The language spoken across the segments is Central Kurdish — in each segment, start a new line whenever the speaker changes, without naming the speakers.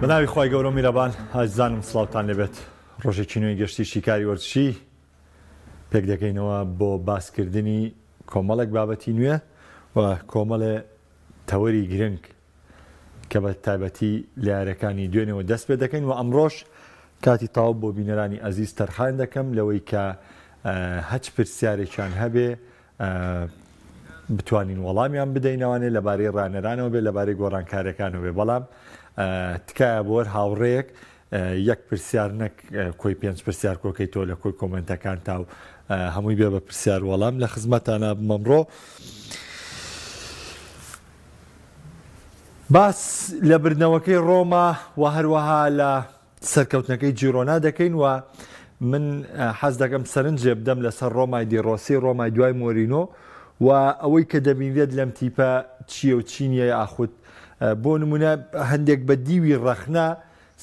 بە ناوی خوای گەورە و میرەبان ئازیزانم سڵاوتان لێبێت ڕۆژێکی نوێی گەشتی شیکاری وەرزشی پێک دەکەینەوە بۆ باسکردنی کۆمەڵێک بابەتی نوێ و کۆمەڵێ تەوەری گرنگ کە بە تایبەتی لە یاریەکانی دوێنێوە دەست پێ دەکەین و ئەمڕۆش کاتی تەواو بۆ بینەرانی ئەزیز تەرخان دەکەم لەوەی کە هەچ پرسیارێکیان هەبێ بتوانین وەڵامیان بدەینەوانێ لەبارەی ڕانەرانەوە بێ لەبارەی گۆڕانکاریەکانەوە بێ بەڵام تکایە بۆر هاوڕێیەک یەک پرسیار نەک کۆی پێنج پرسیار کۆکەی تۆ لە کۆی کۆمنتەکان تا و هەمووی بێ بە پرسیار وەڵام لە خزمەتانە بمەمڕۆ باس لە بردنەوەکەی ڕۆما و هەروەها لە سەرکەوتنەکەی جیرۆنا دەکەین و من حەز دەکەم سەرنجێ بدەم لەسەر ڕۆمای دیڕۆسی، ڕۆمای دوای مۆرینۆ و ئەوەی کە دەبینرێت لەم تیپە چییە و چی نییە یاخود بۆ نمونە هەندێک بە دیوی ڕەخنە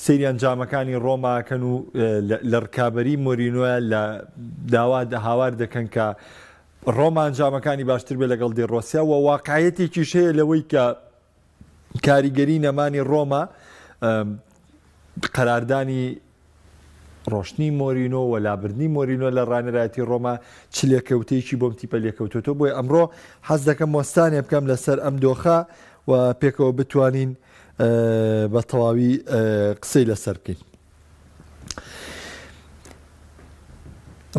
سەیری ئەنجامەکانی ڕۆماکەن و لە ڕکابەری مۆرینۆە لە داوا هاوار دەکەن کە ڕۆما ئەنجامەکانی باشتر بێ لەگەڵ دیڕۆسیا و واقعیەتێکیش هەیە لەوەی کە کاریگەری نەمانی ڕۆما قەراردانی ڕۆشتنی مۆرینۆ و لابردنی مۆرینۆ لە ڕانەرایەتی ڕۆما چ لێکەوتەیەکی بۆم تیپە لێکەوتۆتەوە بۆیە ئەمڕۆ حەز دەکەم وەستانێ بکەم لەسەر ئەم دۆخە و پێکەوە بتوانین بە تەواوی قسەی لەسەر بکەین.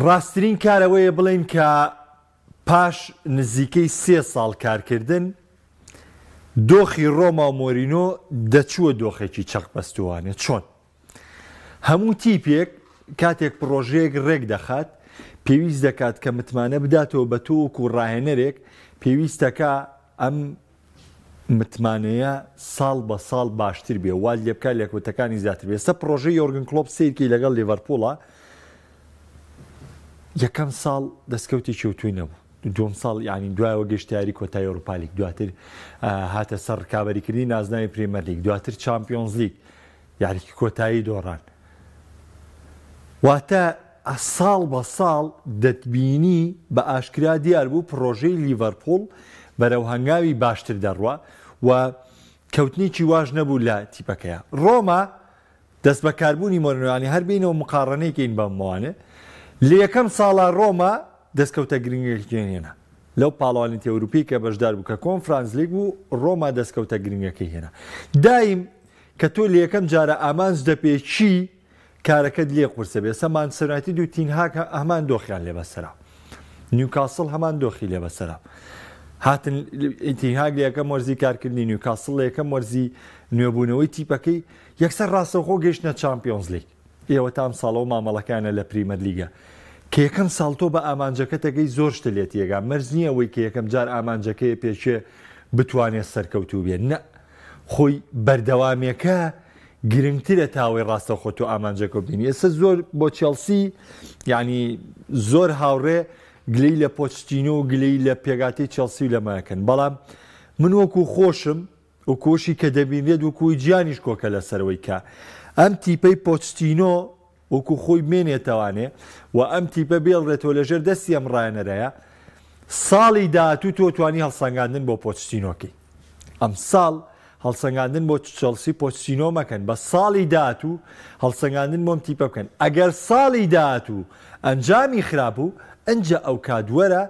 ڕاستترین کارەوەیە بڵین کە پاش نزیکەی سێ ساڵ کارکردن، دۆخی ڕۆما و مۆرینۆ دەچووە دۆخێکی چەقبەستووانە. چۆن؟ هەموو تیپێک کاتێک پڕۆژەیەک ڕێک دەخات، پێویست دەکات کە متمانە بداتەوە بە تۆ وەکوو ڕاهێنەرێک، پێویستەکا ئەم متمانەیە ساڵ بە ساڵ باشتر بێ، وات لێ بکات لێکەوتەکانی زیاتر بێ. ئێستا پڕۆژەی یۆرگن کلۆپ سەیرکەی لەگەڵ لیڤەرپوڵا، یەکەم ساڵ دەستکەوتێکی ئەوتۆی نەبوو، دووەم ساڵ یانی دوایەوە گەیشتە یاری کۆتایی ئەوروپالیگ، دواتر هاتە سەر ڕکابەریکردنی نازناوی پرێمەرلیگ، دواتر چامپیۆنزلیگ، یاریی کۆتایی دۆڕان. واتە ساڵ بە ساڵ دەتبینی بە ئاشکرا دیار بوو پڕۆژەی لیڤەرپوڵ بەرەو هەنگاوی باشتر دەڕوا و کەوتنێکی واش نەبوو لە تیپەکەیا. ڕۆما دەستبەکاربوونی مۆرینۆ یانی هەر بێینەوە مقاڕەنەی کەین بەمەوانێ لە یەکەم ساڵا ڕۆما دەستکەوتە گرنگەکەی هێنا لەو پاڵەوانێتی ئەوروپی کە بەشدار بوو کە کۆنفرانس لیگ بوو ڕۆما دەستکەوتە گرنگەکەی هێنا دایم کە تۆ لە یەکەم جارە ئامانج دەپێکی کارەکەت لێ قورسە بێ سە مانچستەر یونایتد و تین هاگ هەمان دۆخیان لێ بەسەرا نیوکاسڵ هەمان دۆخی لێ بەسەرا هاتن تین هاگ لە یەکەم وەرزی کارکردنی نیوکاسڵ لە یەکەم وەرزی نوێبوونەوەی تیپەکەی یەکسەر ڕاستەوخۆ گەیشتنە چامپیۆنزلیگ ئێوە تام ساڵەوە مامەڵەکانە لە پریمەرلیگە کە یەکەم ساڵ تۆ بە ئامانجەکەتەکەی زۆر شتە لێت یەگا مەرج نییە ئەوەی کە یەکەم جار ئامانجەکەی پێکێ بتوانێت سەرکەوتوو بێت نە خۆی بەردەوامێکە گرنگترە تا ئەوەی ڕاستەوخۆ تۆ ئامانجەکە ببینی ئێستا زۆر بۆ چێڵسی یعنی زۆر هاوڕێ گلەی لە پۆچتینۆ و گلەی لە پێگاتەی چێڵسی و لەماکەن بەڵام من وەکو خۆشم و کۆشی کە دەبینرێت وەکوی جیانیش کۆکە لەسەرەوەی کە ئەم تیپەی پۆچتینۆ وەکو خۆی بمێنێتەوانێ و ئەم تیپە بێڵرێتەوە لەژێر دەستی ئەم ڕایەنەرەیە ساڵی داهاتوو تۆ توانی هەڵسەنگاندن بۆ پۆچتینۆ کەی ئەمساڵ هەڵسەنگاندن بۆ چێڵسی پۆچتینۆ مەکەن بە ساڵی داهاتوو هەڵسەنگاندن بۆم تیپە بکەن ئەگەر ساڵی داهاتوو ئەنجامی خراپ بوو ئەنجا ئەو کات وەرە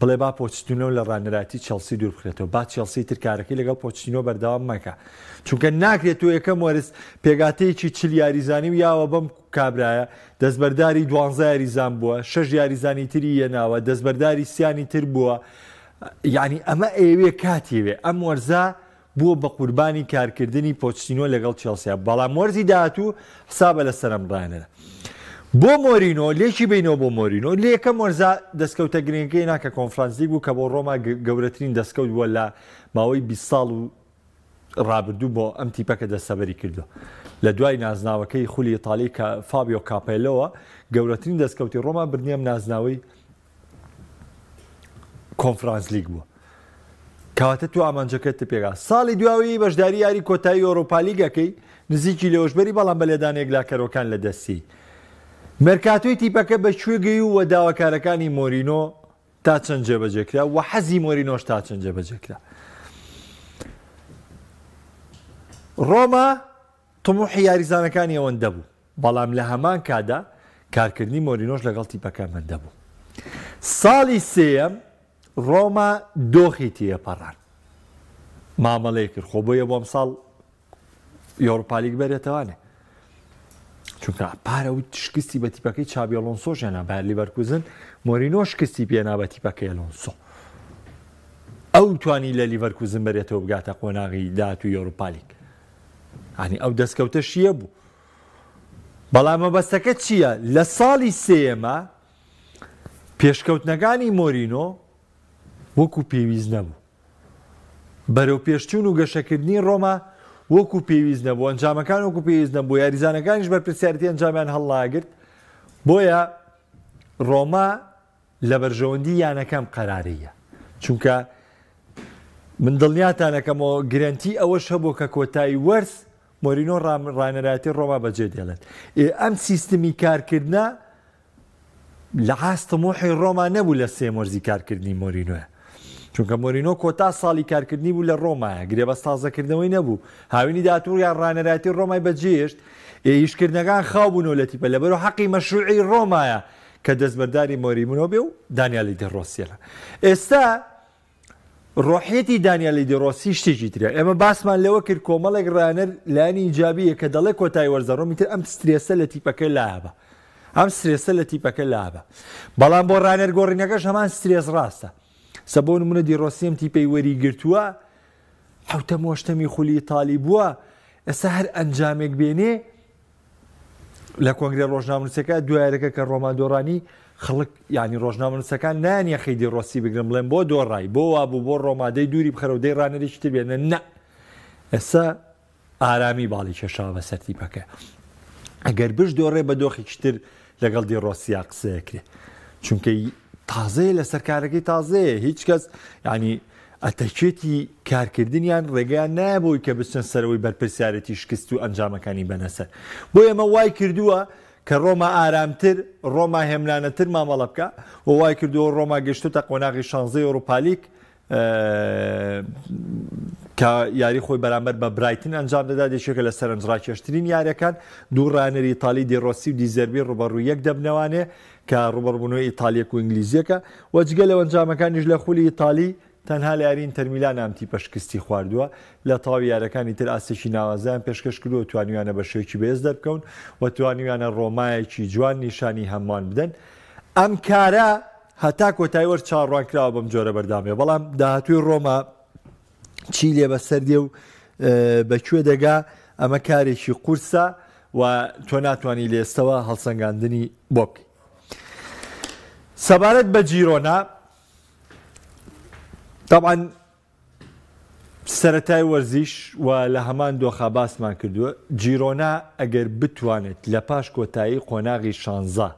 بڵێ با پۆچتینۆ لە ڕانەرایەتی چێڵسی دوور بخرێتەوە، با چێڵسی تر کارەکەی لەگەڵ پۆچتینۆ بەردەوام مەکا، چونکە ناکرێت تۆ یەکەم وەرز پێکهاتەیەکی 40 یاریزانی و یاوە بەم کابرایە، دەستبەرداری دوانزە یاریزان بووە، شەش یاریزانی تری یەناوە، دەستبەرداری سیانی تر بووە، یانی ئەمە ئەیەوێ کاتیەوێ، ئەم وەرزە بووە بە قوربانی کارکردنی پۆچتینۆ لەگەڵ چێڵسیا، بەڵام وەرزی داهاتوو حسابە لەسەر ئەم ڕاهێنەرە. بۆ مۆرینۆ، لێکی بەینەوە بۆ مۆرینۆ، لە یەکەم وەرزا دەستکەوتە گرنگەکەی نا کە کۆنفرانسلیگ بوو کە بۆ ڕۆما گەورەترین دەستکەوت بووە لە ماوەی 20 ساڵ و ڕابردوو بۆ ئەم تیپە کە دەستەبەری کردووە. لە دوای نازناوەکەی خولی ئیتالی کە فابیۆ کاپێلۆوە گەورەترین دەستکەوتی ڕۆما بردنی ئەم نازناوەی کۆنفرانس لیگ بووە کەواتە تو ئامانجەکەت پێگا ساڵی دواوی بەشداری یاری کۆتایی ئۆرۆپالیگەکەی نزیکی لەوەشبەری بەڵام بە لێدانێک لاکەرۆکان لە دەستی مێرکاتۆی تیپەکە بە کوێ گەی و داواکارەکانی مۆرینۆ تا چەند جێبەجێ کرا و حەزی مۆرینۆش تا چەند جێبەجێ کرا ڕۆما. تموحی یاریزانەکانی ئەوەندە بوو، بەڵام لە هەمان کاتدا کارکردنی مۆرینۆش لەگەڵ تیپەکە ئەمەندە بوو. ساڵی سێیەم ڕۆما دۆخی تێپەڕان مامەڵەی کرد، خۆ بۆیە بۆ ئەمساڵ یۆڕۆپالیگ بەرێتەوانێ چونکە پارە و شکستی بە تیپەکەی چابی ئەلۆنسۆش هێنا بایر لیڤەرکوزن مۆرینۆ شکستی پێنا بە تیپەکەی ئەلۆنسۆ ئەو توانی لە لیڤەرکوزن بەرێتەوە بگاتە قۆناغی داهاتوو یۆڕۆپالیگ ینی ئەو دەستکەوتە شیە بوو بەڵام مەبەستەکە چییە لە ساڵی سێیەمە پێشکەوتنەکانی مۆرینۆ وەکو پێویست نەبوو بەرەوپێشچوون و گەشەکردنی ڕۆما وەکو پێویست نەبوو، ئەنجامەکان وەکو پێویست نەبوو، یاریزانەکانیش بەرپرسیارێتی ئەنجامیان هەڵناگرت، بۆیە ڕۆما لە بەرژەوەندی یانەکە ئەم قەرارەیە، چونکە من دڵنیاتان ئەکەمەوە گرەنتی ئەوەش هەبوو کە کۆتایی وەرز مۆرینۆ ڕانەرایەتی ڕۆما بەجێ دێڵێت. ئێ ئەم سیستمی کارکردنە لە ئاست تموحی ڕۆما نەبوو لە سێ وەرزی کارکردنی مۆرینۆیە چونکە مۆرینۆ کۆتا ساڵی کارکردنی بوو لە ڕۆمایە گرێبەست تازەکردنەوەی نەبوو هاوینی داهاتوو یان ڕانەرایەتی ڕۆمای بەجێهێشت ئیشکردنەکان خاو بوونەوە لە تیپە لەبەرو حەقی مەشروعی ڕۆمایە کە دەستبەرداری مۆریمنۆ بێ و دانیالی دێڕۆسیەلە ئێستا ڕۆحیەتی دانیالی دی ڕۆسی شتێکی ترە. ئێمە باسمان لەوە کرد کۆمەڵێک ڕانەر لایەنی ئیجابییە کە دەڵێ کۆتایی وەرزە ڕۆم ئیتر ئەم سترێسە لە تیپەکە لابە. ئەم سترێسە لە تیپەکە لابە. بەڵام بۆ ڕانەر گۆڕینەکەش هەمان سترێس ڕاستە. سە بۆ نمونە دی ڕۆسی ئەم تیپەی وەری گرتووە حوتەم و هەشتەمی خولی ئیتالی بووە ئێستا هەر ئەنجامێک بێنێ لە کۆنگرە ڕۆژنامەنووسەکە دوایەکە کە ڕۆما دۆڕانی خەڵک ینی ڕۆژنامەنووسەکان نایان یەخەی دی ڕۆسی بگرن بڵێن بۆ دۆڕای بۆ وابوو بۆ ڕۆما دەی دووری بخەرەوە دەی ڕانەرێکی تر بێنە نە ئێستا ئارامی باڵی کێشاوە بەسەر تیپەکە ئەگەر بش دۆڕێ بە دۆخێکی تر لەگەڵ دی ڕۆسیا قسەیەکرێ چونکە تازەیە لەسەر کارەکەی تازەیە هیچ کەس ینی ئەتەکێتی کارکردنیان ڕێگەیان نایە بۆی کە بچنە سەرەوەی بەرپرسیارێتی شکست و ئەنجامەکانی بەنە سەر. بۆیە ئەمە وای کردووە کە ڕۆما ئارامتر، ڕۆما هێمنانەتر مامەڵە بکا و وای کردووە ڕۆما گەیشتۆتە قۆناغی شانزەی ئۆروپالیگ کە یاری خۆی بەرامبەر بە برایتن ئەنجام دەدات، یەکێکە لە سەرنجڕاکێشترین یاریەکان. دوو ڕانەری ئیتالی دیڕۆسی و دیزێربی ڕووبەڕووی یەک دەبنەوانێ کە ڕووبەڕووبوونەوەی ئیتالیەک و ئینگلیزیەکە و جگە لەو ئەنجامەکانیش لە خولی ئیتالی تەنها لە یاری ئینتەرمیلان ئەم تیپە شکستی خواردووە، لە تەواوی یاریەکانی تر ئاستێکی ناوازەیان پێشکەش کردووە و توانیویانە بە شێوەیەکی بەهێز دەربکەون و توانیویانە ڕۆمایەکی جوان نیشانی هەمووان بدەن. ئەم کارە هەتا کۆتایی وەرز چاوەڕوانکراوە بەم جۆرە بەردەوام بێت، بەڵام داهاتووی ڕۆما چی لێ بەسەر دێ و بە کوێ دەگا ئەمە کارێکی قورسە و تۆ ناتوانانی لە ئێستەوە هەڵسەنگاندنی بۆ بکەیت. سەبارەت بە جیرۆنا تەبعەن سەرەتای وەرزیش و لە هەمان دۆخا باسمان کردووە جیرۆنا ئەگەر بتوانێت لە پاش کۆتایی قۆناغی شانزە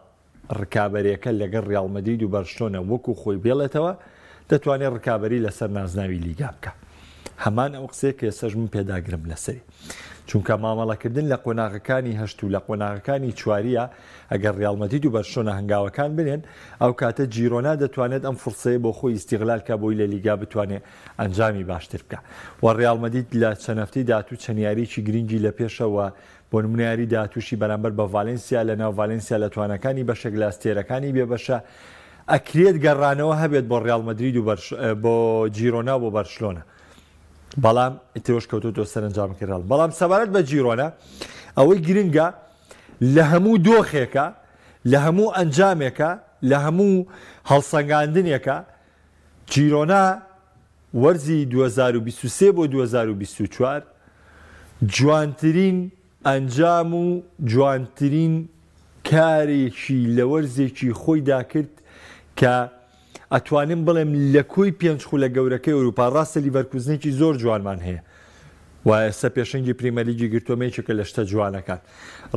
ڕکابەرێکە لەگەڵ ڕیاڵ مەدرید و بەرشلۆنە وەکو خۆی بێڵێتەوە، دەتوانێت ڕکابەری لەسەر نازناوی لیگا بکا. هەمان ئەو قسەیە کە ئێستاش من پێداگرم لەسەری. چونکە مامەڵەکردن لە قۆناغەکانی هەشت و لە قۆناغەکانی چواریە ئەگەر ڕیاڵ مەدرید و بەرشلۆنە هەنگاوەکان بنێن، ئەو کاتە جیرۆنا دەتوانێت ئەم فورسەیە بۆ خۆی ئیستیغلال کا بۆی لە لیگا بتوانێت ئەنجامی باشتر بکا. وە ڕیاڵ مەدرید لە چەند هەفتەی داهاتوو چەند یارییەکی گرنگی لە پێشە وە بۆ نمونە یاری داهاتووشی بەرامبەر بە ڤالێنسیا لە ناو ڤالێنسیا لە تواناکانی بەشێک لە ئەستێرەکانی بێبەشە، ئەکرێت گەڕانەوە هەبێت بۆ ڕیاڵ مەدرید و بۆ جیرۆنا و بۆ بەرشلۆنە بەڵام ئیترۆش کەوتۆتەوە سەرەنجامەکەی ڕیاڵ. بەڵام سەبارەت بە جیرۆنا ئەوەی گرنگە لە هەموو دۆخێکە لە هەموو ئەنجامێکە لە هەموو هەڵسەنگاندنێکە جیرۆنا وەرزی 2023 بۆ 2024 جوانترین ئەنجام و جوانترین کارێکی لە وەرزێکی خۆیدا کرد کە ئەتوانم بڵێم لە کۆی پێنج خولە گەورەکەی ئەوروپا ڕاستە لیڤەرکوزنێکی زۆر جوانمان هەیە و ئێستا پێشەنگی پریمەرلیگی گرتووە یەکێکە لە شتە جوانەکان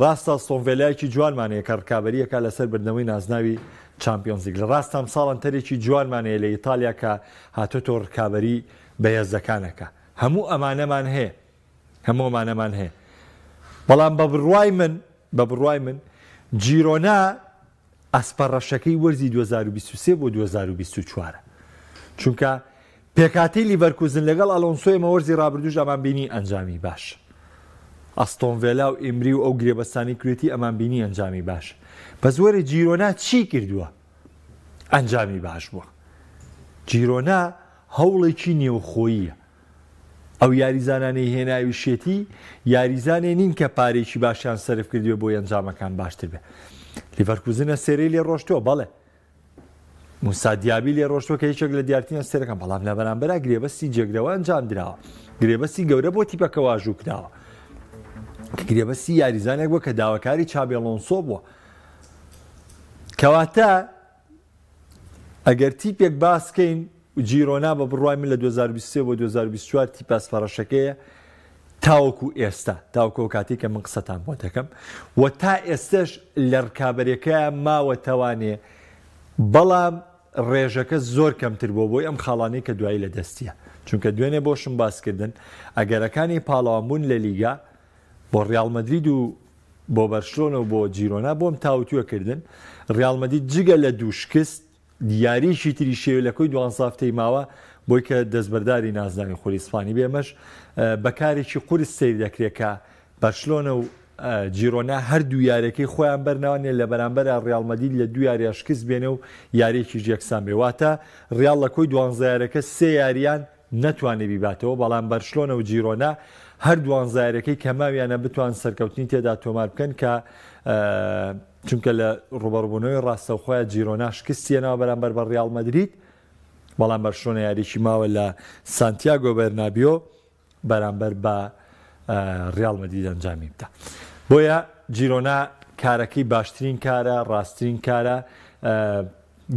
ڕاستە ئەستۆن ڤێلایەکی جوانمان هەیە کە ڕکابەریەکە لەسەر بردنەوەی نازناوی چامپیۆنزلیگ لە ڕاستە ئەمساڵ ئەنتەرێکی جوانمان هەیە لە ئیتالیا کە هاتۆتەوە ڕکابەری بەهێزەکانەکە هەموو ئەمانەمان هەیە هەموو ئەمانەمان هەیە بەڵام بە بڕوای من بە بڕوای من جیرۆنا ئەسپە ڕەشەکەی وەرزی 2023 بۆ 2024 چونکە پێکاتی لیڤەرکوزن لەگەڵ ئەلۆنسۆ ئێمە وەرزی ڕابردووش ئەمان بینی ئەنجامی باش. ئەستۆن ڤێلا و ئیمری و ئەو گرێبەستانەی کردوێتی ئەمان بینی ئەنجامی باش. بەس وەرە جیرۆنا چی کردووە ئەنجامی باش بووە؟ جیرۆنا هەوڵێکی نێوخۆییە. ئەو یاریزانانەی هێناویشێتی یاریزانێ نین کە پارەیەکی باشیان سەرف کردوێ بۆی ئەنجامەکان باشتر بێ. لیڤەرکوزن ئەستێرەی لێ ڕۆشتووە، بەڵێ. موسا دیابی لێ ڕۆشتووە کە یەکێک لە دیارترین ئەستێرەکان، بەڵام لە بەرامبەرا گرێبەستی جێگرەوە ئەنجام دراوە. گرێبەستی گەورە بۆ تیپەکە واژوو کراوە. کە گرێبەستی یاریزانێک بووە کە داواکاری چابی ئەلۆنسۆ بووە. کەواتە ئەگەر تیپێک باس کەین جیرۆنا بە بڕوای من لە 2023 بۆ 2024 تیپە ئەسپەڕەشەکەیە تاوەکو ئێستا تاوەکو ئەو کاتەی کە من قسەتان بۆ دەکەم و تا ئێستش لە ڕکابەرەکەیان ماوەتەوانێ بەڵام ڕێژەکە زۆر کەمتر بووە بۆی ئەم خاڵانەی کە دوایی لە دەستیە چونکە دوێنێ بۆشم باسکردن ئەگەرەکانی پاڵەوانبوون لە لیگا بۆ ڕیاڵ مەدرید و بۆ بەرشلۆنە و بۆ جیرۆنا بۆم تاوتوێ کردن ڕیاڵ مەدرید جگە لە دوو شکست یارییەکی تری شێوێ لە کۆی دوانزە هەفتەی ماوە بۆی کە دەستبەرداری نازناوی خولی ئیسپانی بێ ئەمەش بە کارێکی قورس سەیر دەکرێت کە بەرشلۆنە و جیرۆنا هەردوو یاریەکەی خۆیان بەرناوانێ لە بەرامبەر ڕیاڵ مەدرید لە دوو یاریە شکست بێنێ و یاریەکیش یەکسان بێ واتە ڕیاڵ لە کۆی دوانزە یاریەکە سێ یاریان نەتوانێ بیباتەوە، بەڵام بەرشلۆنە و جیرۆنا هەر دوانزە یاریەکەی کە ماویانە بتوان سەرکەوتنی تێدا تۆمار بکەن کە چونکە لە ڕوبەڕبوونەوەی ڕاستەوخۆیان جیرۆنا شکستی هێناوە بەرامبەر بە ڕیاڵ مەدرید، بەڵام بەرشلۆنە یاریی ماوە لە سانتیاگۆ بەرنابیۆ بەرامبەر بە ڕیاڵ مەدرید ئەنجامی بدا. بۆیە جیرۆنا کارەکەی باشترین کارە، ڕاستترین کارە،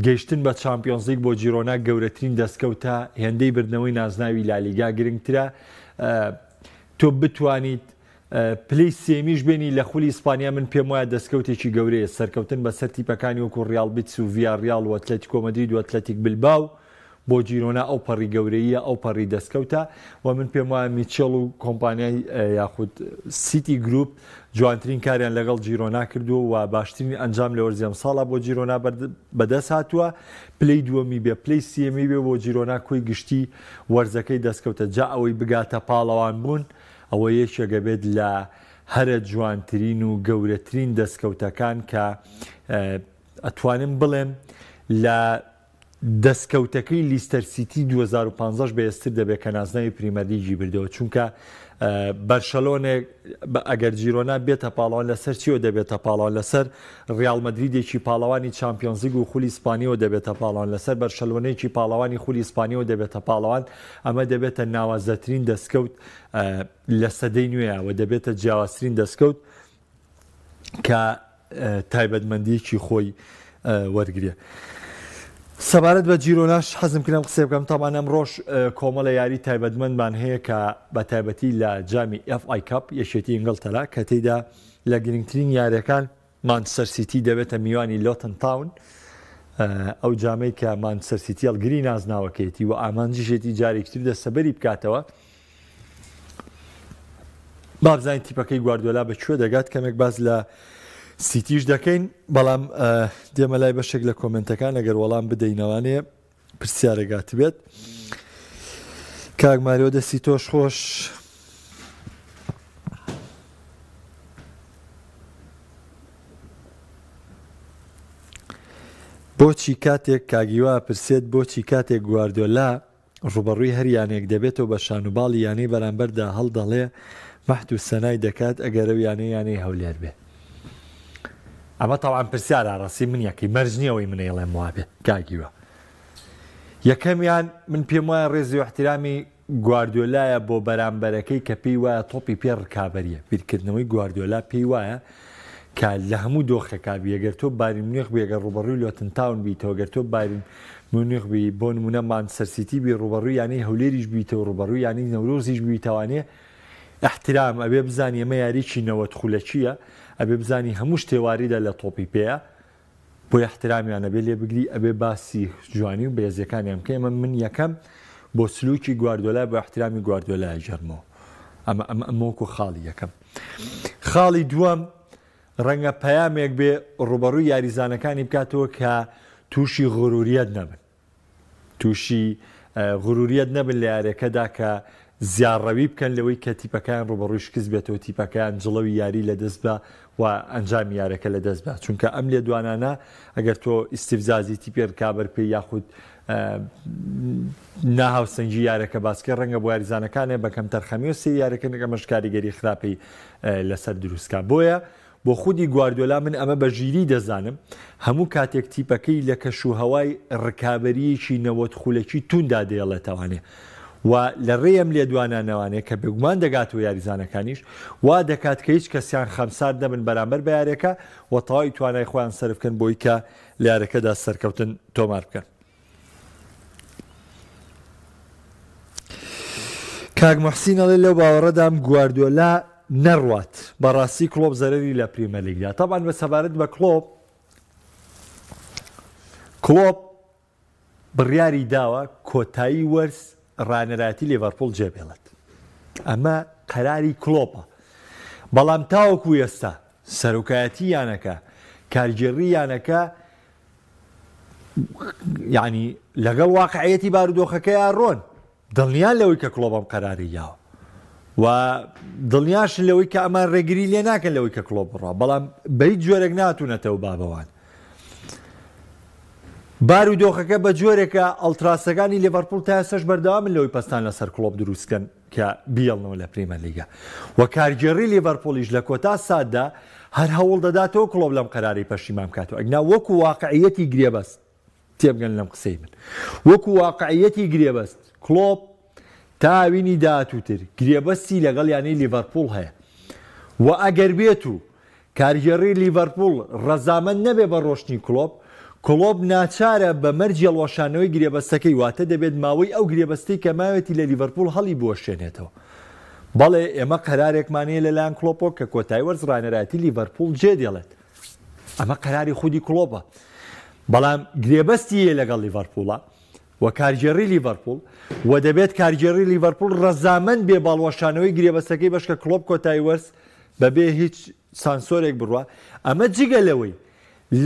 گەیشتن بە چامپیۆنزلیگ بۆ جیرۆنا گەورەترین دەستکەوتە، هێندەی بردنەوەی نازناوی لالیگا گرنگترە. تۆ بتوانیت پلەی سێمیش بێنی لە خولی ئیسپانیا من پێم وایە دەستکەوتێکی گەورەیە، سەرکەوتن بەسەر تیپەکانی وەکو ڕیاڵ بیتس و ڤیاڕیاڵ و ئەتلەتیکۆ مەدرید و ئەتلەتیک بلباو بۆ جیرۆنا ئەوپەڕی گەورەییە، ئەوپەڕی دەستکەوتە و من پێم وایە میچێڵ و کۆمپانیای یاخود سیتی گروپ جوانترین کاریان لەگەڵ جیرۆنا کردووە و باشترین ئەنجام لە وەرزی ئەمساڵا بۆ جیرۆنا بەدەست هاتووە، پلەی دووەمی بێ پلەی سێیەمی بێ بۆ جیرۆنا کۆی گشتی وەرزەکەی دەستکەوتە، جا ئەوەی بگاتە پاڵەوان بوون ئەوە یەکێکە بێت لە هەرە جوانترین و گەورەترین دەستکەوتەکان کە ئەتوانم بڵێم لە دەستکەوتەکەی لیستەر سیتی 2015 بەهێزتر دەبێت کە نازناوی پریمەرلیگی بردەوە، چونکە بەرشەلۆنێک ئەگەر جیرۆنا بێتە پاڵەوان لەسەر چیەوە دەبێتە پاڵەوان؟ لەسەر ریال مەدریدێکی پاڵەوانی چامپیۆنزلیگ و خولی ئیسپانیەوە دەبێتە پاڵەوان، لەسەر بەرشەلۆنەیەکی پاڵەوانی خولی ئیسپانیەوە دەبێتە پاڵەوان، ئەمە دەبێتە ناوازەترین دەستکەوت لە سەدەی نوێیا و دەبێتە جیاوازترین دەستکەوت کە تایبەتمەندیەکی خۆی وەرگێ. سەبارەت بە جیرۆناش حەزم کردم قسە بکەم تاوان ئەمڕۆش کۆمەڵە یاری تایبەتمەندمان هەیە کە بە تایبەتی لە جامی FA Cup یەکێتی ئینگڵتەرا کە تێیدا لە گرنگترین یاریەکان مانچستەر سیتی دەبێتە میوانی لۆتن تاون ئەو جامەی کە مانچستەر سیتی هەڵگری نازناوەکەیەتی و ئامانجیشێتی جارێکی تر دەستەبەری بکاتەوە با بزانین تیپەکەی گواردیۆلا بە کوێ دەگات کەمێک باس لە سیتیش دەکەین بەڵام دێمە لای بەشێک لە کۆمنتەکان ئەگەر وەڵام بدەینەوانێ پرسیارێک هاتبێت کاک ماریۆ دەستی تۆش خۆش بۆچی کاتێک کاگیوا پرسێت بۆچی کاتێک گواردۆلا ڕوبەڕووی هەر یانەیەک دەبێتەوە بە شانوباڵی یانەی بەرامبەردا هەڵدەڵێ مەحت و سەنای دەکات ئەگەر ئەو یانەیە یانەی هەولێر بێ ئەمە تەوان پرسیارە ڕاستی من یەکەی مەرج نییە ئەوەی من ئەیڵێم وابێ کاک هیوا یەکەمیان من پێم وایە ڕێزی و احترامی گواردیۆلایە بۆ بەرامبەرەکەی کە پێی وایە تۆپی پێ ڕکابەریە بیرکردنەوەی گواردیۆلا پێی وایە کە لە هەموو دۆخێکا بی ئەگەر تۆ بایرن میونخ بی ئەگەر ڕوبەڕوی لۆتن تاون بیتەوە گەر تۆ بایرن میونخ بی بۆ نمونە مانچستەر سیتی بی ڕوبەڕوی یانەی هەولێریش بیتەوە ڕوبەڕوی یانەی نەورۆزیش بیتەوانێ احترام ئەبێ بزانی ئەمە یاریی 90 خولەکیە ئەبێ بزانی هەموو شتێ واریدە لە تۆپی پێیە بۆیە احترامیان ئەبێ لێ بگری ئەبێ باسی جوانی و بەێزیەکانیان بکەی ئەمە من یەکەم بۆ سلوکی گواردۆلا بۆ احترامی گواردۆلا ئەگێڕمەوە ئەمە ئەمە ئەمە وەکو خاڵی یەکەم خاڵی دووەم ڕەنگە پەیامێک بێ ڕوبەڕووی یاریزانەکانی بکاتەوە کە تووشی غروریەت نەبن تووشی غروریەت نەبن لە یاریەکەدا کە زیاڕەوی بکەن لەوەی کە تیپەکەیان ڕووبەڕووی شکست بێتەوە، تیپەکەیان جڵەوی یاری لەدەست با و ئەنجامی یارەکە لەدەست با، چونکە ئەم لێدوانانە ئەگەر تۆ ئیستیفزازی تیپی ڕکابەر بکەی یاخود ناهاوسەنگی یارەکە باس بکەی ڕەنگە بۆ یاریزانەکانێ بە کەمتەرخەمی و سەیری یارەکە نەکەن ئەمەش کاریگەری خراپی لەسەر دروست کا. بۆیە بۆ خودی گواردیۆلا من ئەمە بە ژیری دەزانم، هەموو کاتێک تیپەکەی لە کەشوهەوای رکابەرییەکی 90 خولەکی تووندا دەیەڵێتەوانێ و لە رێی ئەم لێدوانانەوانێ کە بێگومان دەگاتەوە یاریزانەکانیش وا دەکات کە هیچ کەسیان خەمسارد نەبن بەرامبەر بە یاریەکە و تەواوی توانای خۆیان سەرف بکەن بۆی کە لە یاریەکەدا سەرکەوتن تۆمار بکەن. کاک موحسین ئەڵێ لەو باوەڕەدام گواردیۆلا نەڕوات بەڕاستی کڵۆپ زەرەری لە پریمەرلیگدا تەبعەن بە سەبارەت بە کڵۆپ کڵۆپ بڕیاری داوە کۆتایی وەرز ڕانەرایەتی لیڤەرپوڵ جێبێڵێت ئەمە قەراری کڵۆپە بەڵام تاوەکو ئێستا سەرۆکایەتی یانەکە کارگێڕی یانەکە یعنی لەگەڵ واقعیەتی بارودۆخەکەیا ڕۆن دڵنیان لەوەی کە کڵۆپ ئەم قەرارەی یاوە و دڵنیاشن لەوەی کە ئەمان ڕێگری لێ ناکەن لەوەی کە کڵۆپ بڕا بەڵام بە هیچ جۆرێک ناتونەتەوە بابەوان بارودۆخەکە بە جۆرێکە ئەڵتراسەکانی لیڤەرپوڵ تا ئێستاش بەردەوامن لەوەی پەستان لەسەر کڵۆپ دروستکەن کە بیەڵنەوە لە پریمەرلیگا و کارگێڕی لیڤەرپوڵیش لە کۆتا ساتدا هەر هەوڵ دەداتەوە کڵۆپ لەم قەرارەی پەشیمان بکاتەوە ئەگنا وەکو واقعیەتی گرێبەست تێبگەن لەم قسەی من وەکو واقعیەتی گرێبەست کڵۆپ تا هاوینی داهاتووتر گرێبەستی لەگەڵ یانەی لیڤەرپوڵ هەیە و ئەگەر بێت و کارگێڕی لیڤەرپوڵ ڕەزامەند نەبێ بە ڕۆشتنی کڵۆپ، کڵۆپ ناچارە بە مەرجی هەڵوەشانەوەی گرێبەستەکەی، واتە دەبێت ماوەی ئەو گرێبەستەی کە ماوێتی لە لیڤەرپوڵ هەڵیبوەشێنێتەوە. بەڵێ ئێمە قەرارێکمان هەیە لەلایەن کڵۆپەوە کە کۆتایی وەرز ڕانەرایەتی لیڤەرپوڵ جێدێڵێت. ئەمە قەراری خودی کڵۆپە. بەڵام گرێبەستی هەیە لەگەڵ لیڤەرپوڵە و کارگێڕی لیڤەرپوڵ و دەبێت کارگێڕی لیڤەرپوڵ ڕەزامەند بێ بە هەڵوەشانەوەی گرێبەستەکەی بەشکە کڵۆپ کۆتایی وەرز بەبێ هیچ سانسۆرێک بڕوا، ئەمە جگە لەوەی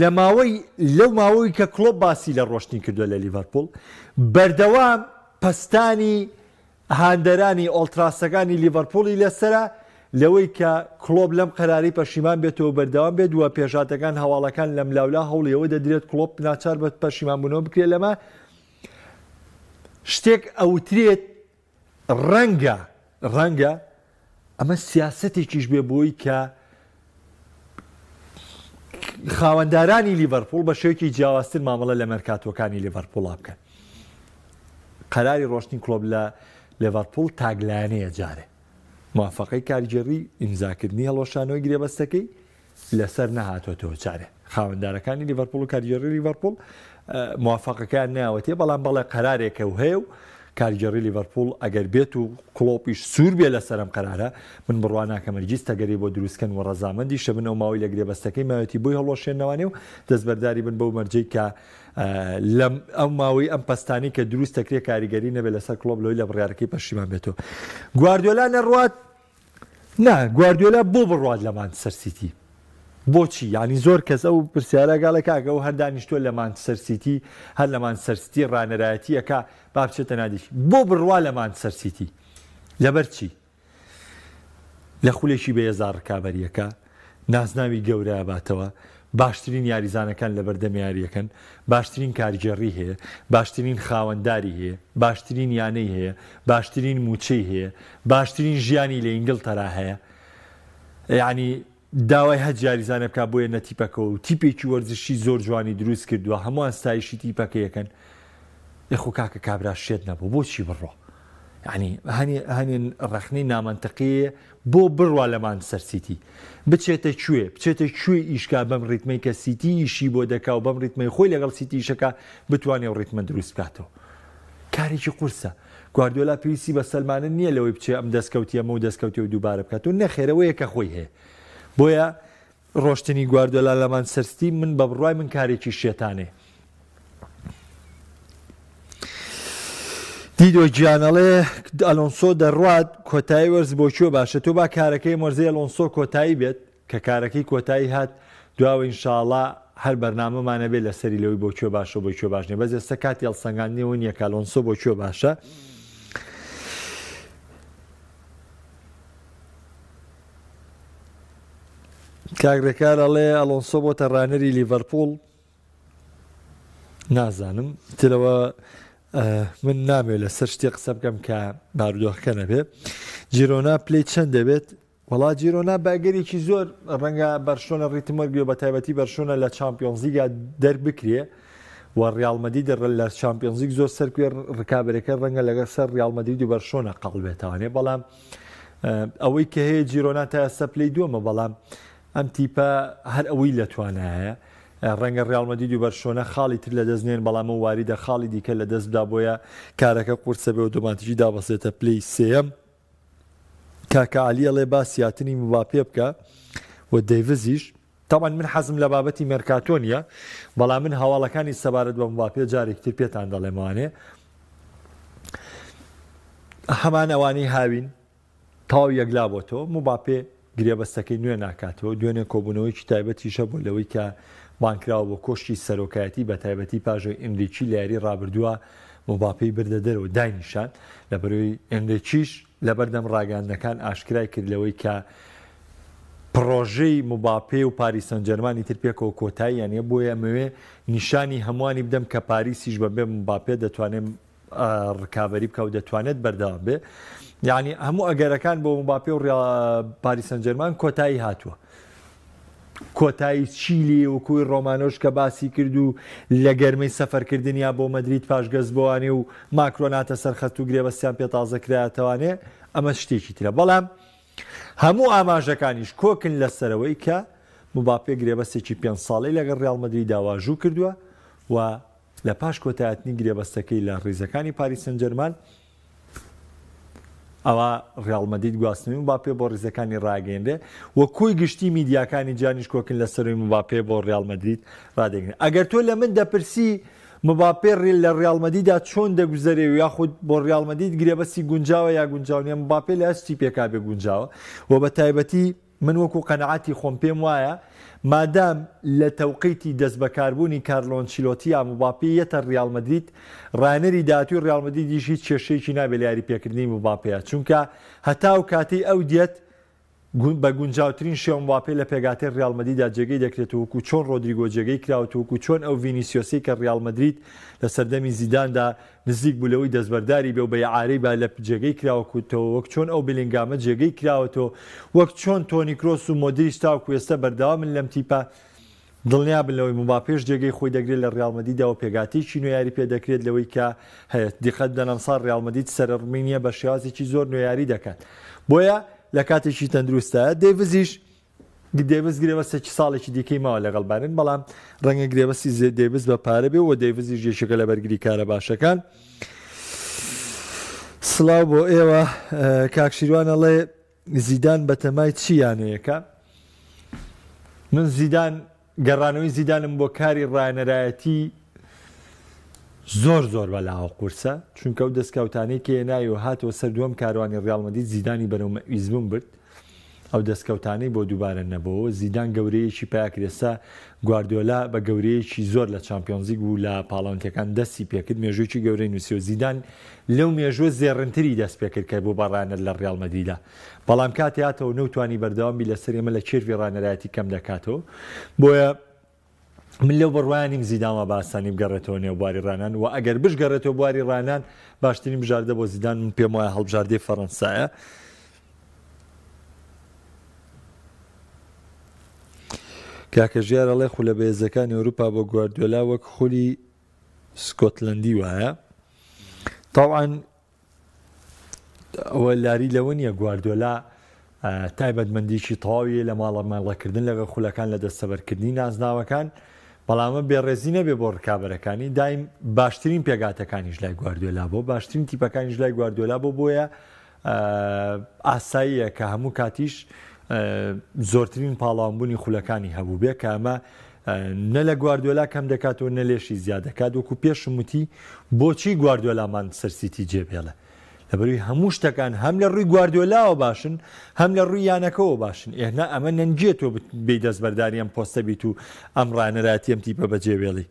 لە ماوەی لەو ماوەی کە کڵۆپ باسی لە ڕۆشتنی کردووە لە لیڤەرپوڵ بەردەوام پەستانی هاندەرانی ئۆڵتراسەکانی لیڤەرپوڵی لەسەرە لەوەی کە کڵۆپ لەم قەرارەی پەشیمان بێتەوە و بەردەوام بێت و پێشهاتەکان هەواڵەکان لەملاولا هەوڵی ئەوە دەدرێت کڵۆپ ناچار بە پەشیمانبوونەوە بکرێت لەمە شتێک ئەوترێت ڕەنگە ڕەنگە ئەمە سیاسەتێکیش بێ بۆی کە خاوەندارانی لیڤەرپوڵ بە شێوەیەکی جیاوازتر مامەڵە لە مەرکاتۆکانی لیڤەرپوڵا بکەن. قەراری ڕۆشتنی کڵۆپ لە لێڤەرپوڵ تاکلایەنەیە جارێ موافەقەی کارگێڕی ئیمزاکردنی هەڵوەشانەوەی گرێبەستەکەی لەسەر نەهاتۆتەوە جارێ خاوەندارەکانی لیڤەرپوڵ و کارگێڕی لیڤەرپوڵ موافەقەکەیان ناوەتێ بەڵام بەڵێ قەرارێکە و هەیە و کارگێڕی لیڤەرپوڵ ئەگەر بێت و کڵۆپیش سوور بێ لەسەر ئەم قەرارە من بڕوا ناکەم هەرگیز تەگەرەی بۆ دروست کەن و ڕەزامەندیشە بن ئەو ماوەی لە گرێبەستەکەی ماوێتی بۆی هەڵوەشێننەوانێ و دەستبەرداری بن بەو مەرجەی کە لەم ئەو ماوەی ئەم پەستانی کە دروست دەکرێت کاریگەری نەبێت لەسەر کڵۆپ لەوەی لە بڕیارەکەی پەشیمان بێتەوە گواردیۆلا نەڕوات نا گواردیۆلا بۆ بڕوات لە مانچستەر سیتی بۆچی یانی زۆر کەس ئەو پرسیارە گاڵێ کاکە ئەو هەر دانیشتووە لە مانچستەر سیتی هەر لە مانچستەر سیتی ڕانەرایەتی ئەکا با بچێتە نادیکی بۆ بڕوا لە مانچستەر سیتی لەبەر چی لە خولێکی بەهێزا ڕکابەریەکە نازناوی گەورە ئەباتەوە باشترین یاریزانەکان لەبەردەم یاریەکەن، باشترین کارگێڕی هەیە، باشترین خاوەنداری هەیە، باشترین یانەی هەیە، باشترین مووچەی هەیە، باشترین ژیانی لە ئینگلتەرا هەیە. یەعنی داوای هەچ یاریزانێ بکا بۆیە نە تیپەکەوە و تیپێکی وەرزشی زۆر جوانی دروست کردووە، هەمووان ستایشی تیپەکەی ئەکەن. ئێ خۆ کاکە کابرا شێت نەبوو بۆچی بڕوا؟ یەعنی هەنێ هەنێ ڕەخنەی نامەنتقی بۆ بڕوا لە مانچستەر سیتی؟ بچێتە کوێ؟ بچێتە کوێ ئیش کا بەم ڕیتمەی کە سیتی ئیشی بۆ دەکا و بەم ڕیتمەی خۆی لەگەڵ سیتی ئیشەکا بتوانێ ئەو ڕیتمە دروست بکاتەوە؟ کارێکی قورسە. گواردیۆلا پێویستی بە سەلمانن نییە لەوەی بچێ ئەم دەستکەوتی ئەمە و دەستکەوتی ئەو دووبارە بکاتەوە، نەخێر ئەوەیە کە خۆی هەیە. بۆیە ڕۆشتنی گواردیۆلا لە مانچستەر سیتی من بە بڕوای من کارێکی شێتانەیە. دیدۆ گیان ئەڵێ ئەلۆنسۆ دەڕوات کۆتایی وەرز بۆ کوێ باشە تۆ با کارەکەی مەرزەی ئەلۆنسۆ کۆتایی بێت کە کارەکەی کۆتایی هات دواوە ئینشاڵا هەر بەرنامەمانە بێت لەسەری لەوەی بۆ کوێ باشە بۆ کوێ باش نیە بەس ئێستا کاتی هەڵسەنگاندنەوە نییە کە ئەلۆنسۆ بۆ کوێ باشە. کاک ڕێکار ئەڵێ ئەڵۆنسۆ بۆتە ڕانەری لیڤەرپوڵ نازانم ترەوە من نامێ لەسەر شتێ قسە بکەم کە بارودۆخەکە نەبێ جیرۆنا پلی چەند دەبێت وەڵا جیرۆنا بە ئەگەرێکی زۆر ڕەنگە بەرشۆنە ڕیتم وەرگێ بە تایبەتی بەرشۆنە لە چامپیۆنزیگا دەربکرێ و ڕیاڵ مەدرید لە چامپیۆنزیگ زۆر سەرکوێ ڕکابەرەکە ڕەنگە لەگەڵ سەر ڕیاڵ مەدرید و بەرشۆنە قەڵ بێتوانێ بەڵام ئەوەی کە هەیە جیرۆنا تا ئێستا پلەی دووەمە بەڵام ئەم تیپە هەر ئەوەی لە توانایە ڕەنگە ڕیاڵ مەدرید و بەرشۆنە خاڵی تر لەدەست نێن بەڵام ئەو واریدە خاڵی دیکە لەدەست بدا بۆیە کارەکە قورسە بێ ئۆتۆماتیکی دابەزێتە پلەی سێیەم. کاکە عەلی ئەڵێ با سیاتنی مباپێ بکە و دەیڤزیش تاوان من حەزم لە بابەتی مێرکاتۆ نییە بەڵام من هەواڵەکانی سەبارەت بە مباپێ جارێکی تر پێتان دەڵێمەوانێ هەمان ئەوانەی هاوین تەواو یەکلا بۆتەوە، مباپێ گرێبەستەکەی نوێ ناکاتەوە، دوێنێ کۆبوونەوەیەکی تایبەتیش هەبوو لەوەی کە بانگکراوە بۆ کۆشکی سەرۆکایەتی بەتایبەتی پاش ئەوەی ئێنریکی لە یاری رابردووە مباپێی بردە دەرەوە داینیشاند لەبەرەوەی ئێنریکیش لەبەردەم راگەیاندنەکان ئاشکرای کرد لەوەی کە پڕۆژەی مباپێ و پاریس سانجێرمان ئیتر پێکەوە کۆتاییان هەیە بۆیە ئەمەوێ نیشانی هەمووانی بدەم کە پاریسیش بەبێ مباپێ دەتوانێت ڕکابەری بکە و دەتوانێت بەردەوام بێ یعنی هەموو ئەگەرەکان بۆ مباپێ و پاریس سانجێرمان کۆتایی هاتووە کۆتایی چیلی وەکوی ڕۆمانۆش کە باسی کرد و لە گەرمەی سەفەرکردنیا بۆ مەدرید پاشگەز بۆوانێ و ماکرۆناتە سەرخەت و گرێبەستیان پێ تازە کرایەتەوانێ ئەمە شتێکی ترە بەڵام هەموو ئاماژەکانیش کۆکن لەسەرەوەی کە مباپێ گرێبەستێکی پێ ساڵی لەگەڵ ڕیاڵ مەدریدا واژوو کردووە و لە پاش کۆتایهاتنی گرێبەستەکەی لە ریزەکانی پاریس سانجێرمان، ئەوا ریاڵ مەدرید گواستنەوەی مباپێ بۆ ریزەکانی راگەیەنرێ و کۆی گشتی میدیاکانی جیهانیش کۆکن لە سەروی مباپێ بۆ ریاڵ مەدرید رادەگرن. ئەگەر تۆ لە من دەپرسی مباپێ لە ریاڵ مەدریدا چۆن دەگوزەرێ و یاخود بۆ ریاڵ مەدرید گرێبەستی گونجاوە یا گونجاو نیە، مباپێ لە هەچ تیپێکا بێ گونجاوە و بە تایبەتی من وەکو قەناعەتی خۆم پێم وایە مادام لە تەوقیتی دەستبەکاربوونی کارلۆ ئەنچیلۆتییا مباپێ یەتە ریاڵ مەدرید، راهێنەری داهاتووی ریاڵ مەدریدیش هیچ کێشەیەکی نابێت لە یاریپێکردنی مباپێیا چونکە هەتا ئەو کاتەی ئەو دێت بە گونجاوترین شێوە مباپێ لە پێکهاتەی ریاڵ مەدریدا جێگەی دەکرێت و وەکو چۆن رۆدریگۆ جێگەی کراوەتەوە وەکو چۆن ئەو ڤینیسیۆسەی کە ریاڵ مەدرید لە سەردەمی زیداندا نزیک بوو لەوەی دەستبەرداری بێ و بە ئیعارەی با لە جێگەی کراوەکوتەوە، وەک چۆن ئەو بلینگامە جێگەی کراوەتەوە، وەک چۆن تۆنی کرۆس و مۆدریچ تاوەکو ئێستا بەردەوامن لەم تیپە، دڵنیابن لەوەی مباپێش جێگەی خۆی دەگرێت لە ریاڵ مەدریدا و پێکهاتەیەکی نوێ یاری پێدەکرێت لەوەی کە هەیە. دیقەت بدەن ئەمساڵ ریاڵ مەدرید سەرەڕمی نییە بە شێوازێکی زۆر نوێ یاری دەکات. بۆیە لە کاتێکی تەندروستدایە. دەیڤزیش دەیڤز گرێبەستێکی ساڵێکی دیکەی ماوە لەگەڵ بایرن، بەڵام ڕەنگە گرێبەستی زێ دەیڤز بە پارە بێ و دەیڤزیش یەکێکە لە بەرگریکارە باشەکان. سڵاو بۆ ئێوە کاک شیروان ئەڵێ زیدان بەتەمای چی یانەیەکە؟ من زیدان گەڕانەوەی زیدانم بۆ کاری ڕایەنەرایەتی زۆر زۆر بەلاوە قورسە چونکە ئەو دەستکەوتانەی کە هێنای و هاتەوە سەر دووەم کاروانی ڕیاڵ مەدرید زیدانی بەرەو مەئویزبوون برد ئەو دەستکەوتانەی بۆ دووبارە نەبۆوە زیدان گەورەیەکی پیا کرد ئێستا گواردیۆلا بە گەورەیەکی زۆر لە چامپیۆنزیگ و لە پاڵەوانتیەکان دەستی پێکرد مێژوویەکی گەورەی نووسیوە زیدان لەو مێژووە زێڕنتری دەست پێکرد کە بوو بە ڕانەر لە ڕیاڵ مەدریدا بەڵام کاتی هاتەوە نەوتوانی بەردەوام بی لەسەر ئێمە لە کێرڤی ڕانەرایەتی کەم دەکاتەوە بۆیە من لەو بڕوایە نیم زیدان وا بە ئاسانی بگەڕێتەوە نێو بواری ڕانان و ئەگەر بشگەڕێتەوە بواری ڕانان باشترین بژاردە بۆ زیدان من پێم وایە هەڵبژاردەی فەڕەنسایە. کاکە ژیار ئەڵێ خولە بەهێزەکانی ئەوروپا بۆ گواردیۆلا وەک خولی سکۆتلەندی وایە. تاوان ئەوە لاری لەوە نییە گواردۆلا تایبەتمەندیی تەواوی لە ماڵە ماڵەکردن لەگەڵ خولەکان لە دەستەبەرکردنی نازناوەکان بەڵامە بێڕێزی نەبێ بۆ ڕکابەرەکانی دایم باشترین پێگاتەکانیش لای گواردیۆلا بۆ باشترین تیپەکانیش لای گواردیۆلا بۆ بۆیە ئاساییە کە هەموو کاتیش زۆرترین پاڵاوانبوونی خولەکانی هەبوو بێ کە ئەمە نە لە گواردیۆلا کەم دەکاتەوە نە لێشی زیاد دەکات وەکو پێشم وتی بۆچی گواردیۆلا مانچستەر سیتی جێبهێڵێ لەبەروی هەموو شتەکان هەم لە ڕووی گواردیۆلاوە باشن هەم لە ڕووی یانەکەەوە باشن ئێنا ئەمە نەنگێت تۆ بی دەستبەرداری ئەم پۆستە بیت و ئەم ڕانەراتی ئەم تیپە بەجێبێڵی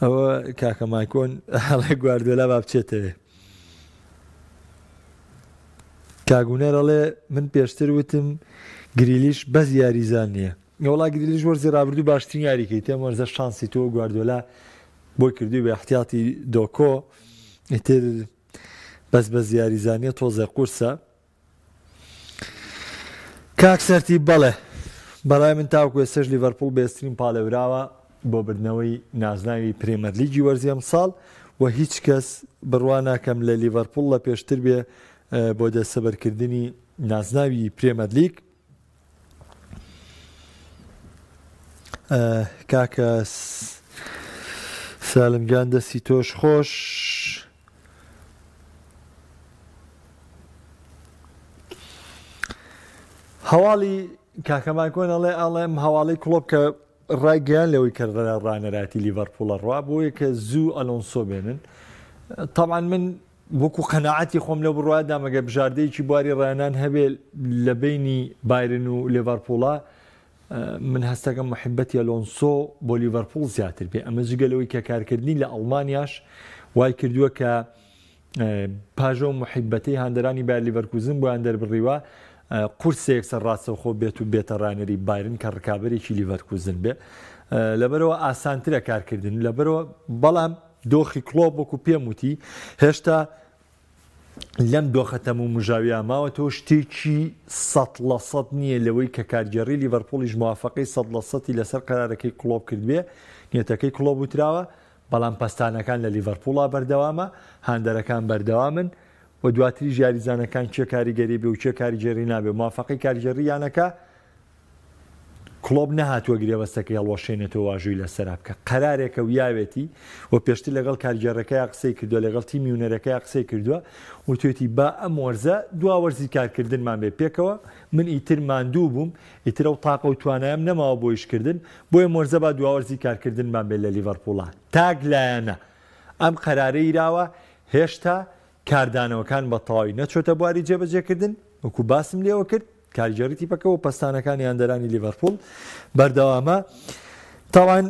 ئەوە کاکە مایکۆن هەڵێ گواردیۆلا با بچێتەوێ کاک هونەر ئەڵێ من پێشتر وتم گریلیش بەس یاریزان نییە. وەڵا گریلیش وەرزی رابردوو باشترین یاری کرد ئەم وەرزە شانسی تۆ گواردیۆلا بۆی کردووی بە احتیاطی دۆکۆ ئیتر بەس بەس یاریزانیە تۆزێ قورسە. کاک سەرتیپ بەڵێ بەڕای من تاوەکو ئێستەش لیڤەرپوڵ بەهێزترین پاڵێوراوە بۆ بردنەوەی نازناوی پرێمەرلیگی وەرزی ئەمساڵ و هیچ کەس بڕوا ناکەم لە لیڤەرپوڵ لە پێشتر بێ بۆ دەستەبەرکردنی نازناوی پرێمەرلیگ. کاکە سالم گیان دەستی تۆش خۆش. هەواڵی کاکە مایکۆن ئەڵێ ئەڵێم هەواڵی کڵۆپ کە ڕایگەیان لەوەی کە ڕانەراتی لیڤەرپوڵە ڕوا بۆیە کە زوو ئەلۆنسۆ بێنن طبعا من وەکو قەناعەتی خۆم لەو بڕوایەدام ئەگەر بژاردەیەکی بواری ڕاهێنان هەبێ لە بەینی بایرن و لێڤەرپوڵا من هەستەکەم محبەتی ئەلۆنسۆ بۆ لیڤەرپوڵ زیاتر بێ ئەمە جگە لەوەی کە کارکردنی لە ئەڵمانیاش وای کردووە کە پاژە و محیبەتەی هاندەرانی بایر لیڤەرکوزن بۆیان دەربڕیوە قورسە یەکسەر ڕاستەوخۆ بێت و بێتە ڕانەری بایرن کە ڕکابەرێکی لیڤەرکوزن بێ لەبەرەوە ئاسانترە کارکردن لەبەرەوە بەڵام دۆخی کڵۆپ وەکو پێم وتی هێشتا لەم دۆخە تەم و مژاویە ماوەتەوە شتێکی سەد لە سەد نییە لەوەی کە کارگێڕی لیڤەرپوڵیش موافقەی سەد لە سەتی لەسەر قەرارەکەی کڵۆپ کردبێ نیەتەکەی کڵۆپ وتراوە بەڵام پەستانەکان لە لیڤەرپوڵا بەردەوامە هاندەرەکان بەردەوامن و دواتریش یاریزانەکان کێ کاریگەری بێ و کێ کاریگەری نابێ موافقەی کارگێڕی یانەکە کڵۆپ نەهاتووە گرێبەستەکەی هەڵوەشێنێتەوە واژۆی لەسەرا بکە قەرارێکە و یاوێتی و پێشتر لەگەڵ کارگێڕەکەیا قسەی کردووە لەگەڵ تیمی هونەرەکەیا قسەی کردووە وتوێتی با ئەم وەرزە دوا وەرزی کارکردنمان بێ پێکەوە من ئیتر ماندوو بووم ئیتر ئەو تاقە و توانایم نەماوە بۆ ئیشکردن بۆیە وەرزە با دوا وەرزی کارکردنمان بێت لە لیڤەرپوڵا تاک لایەنە ئەم قەرارەی یراوە هێشتا کاردانەوەکان بە تەواوی نەچۆتە بواری جێبەجێکردن وەکو باسم لێوە کرد کارگێڕی تیپەکە و پەستانەکانی هاندەرانی لیڤەرپوڵ بەردەوامە تاوان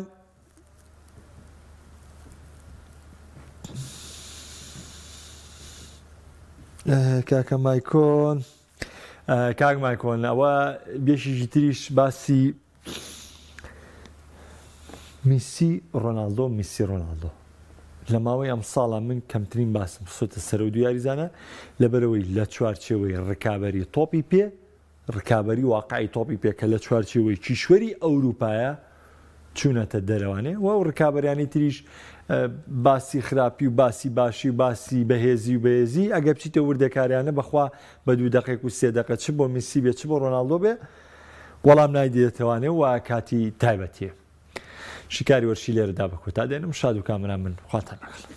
کاکە مایکۆن کاک مایکۆن ئەوە بێشیشی تریش باسی میسی ڕۆناڵدۆ میسی ڕۆناڵدۆ لە ماوەی ئەم ساڵە من کەمترین باسم خستۆتە سەرەوە دوو یاریزانە لەبەرەوەی لە چوارچێوەی ڕکابەری تۆپی پێ ڕکابەری واقعی تۆپی پێ کە لە چوارچێوەی کیشوەری ئەوروپایە چوونەتە دەرەوانێ و ئەو ڕکابەریانی تریش باسی خراپی و باسی باشی و باسی بەهێزی و بەهێزی ئەگەر بچیتە وردەکاریانە بەخوا بە دوو دەقێک و سێ دەقە چ بۆ میسی بێ چ بۆ ڕۆناڵدۆ بێ وەڵام نایدێتەوانێ و کاتی تایبەتیە. شیکاری وەرشی لێرەدا بە کۆتا دێنم شاد و کامەران بن خواتان لەگەڵ.